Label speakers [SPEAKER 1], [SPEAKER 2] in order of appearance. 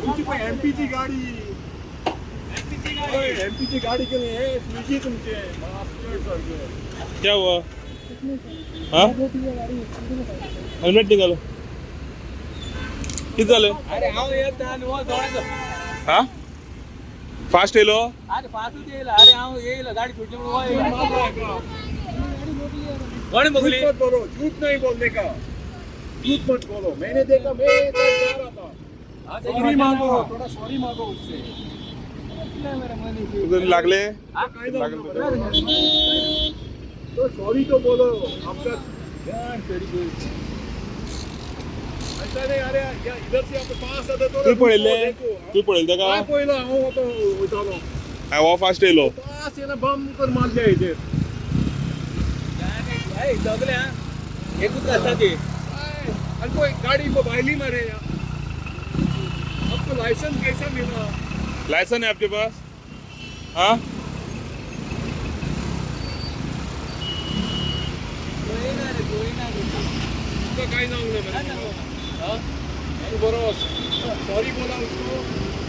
[SPEAKER 1] तुमची पळय एमपीची गाडी. हय, एमपीची गाडी केली हे स्विगी तुमचे सारखे.
[SPEAKER 2] क्या हुआ? हाँ, हेल्मेट निघालो. किती झालं?
[SPEAKER 3] अरे हांव येता आनी हो दोळ्याचो.
[SPEAKER 2] हा, फास्ट येलो.
[SPEAKER 3] अरे फासूच येयला. अरे हांव येयला, गाडी सुटली म्हणून हो येयला. कोणी बघली?
[SPEAKER 1] झूठ मत बोलो, झूठ नहीं बोलने का. झूठ मत बोलो. मैंने देखा, मैं इधर जा रहा था. सॉरी मांगो, थोड़ा सॉरी मांगो उससे.
[SPEAKER 2] तुझं लागले.
[SPEAKER 1] काय
[SPEAKER 2] लागलं
[SPEAKER 1] झालं?
[SPEAKER 2] तुझं.
[SPEAKER 1] तो सॉरी तो बोलो आपका. ऐसा नहीं. अरे या इधर से आप पास आता तो
[SPEAKER 2] तू पळयल्ले? तू पळयले
[SPEAKER 1] काय
[SPEAKER 2] का?
[SPEAKER 1] पळयलो हांव आतां वयतालो.
[SPEAKER 2] हो, फास्ट येयलो.
[SPEAKER 1] पास येयला, बम कर मारले हेजेर.
[SPEAKER 3] सगळे हा एकूच आसा ती.
[SPEAKER 1] आणि कोई गाडी भायली मरे. आपको लाइसेंस कैसा मिला?
[SPEAKER 2] लाइसेंस है आपके पास? हाँ.
[SPEAKER 3] ना रे, ना.
[SPEAKER 1] तुका काय सांगलें मरे? तू बरो, सॉरी बोला उसको.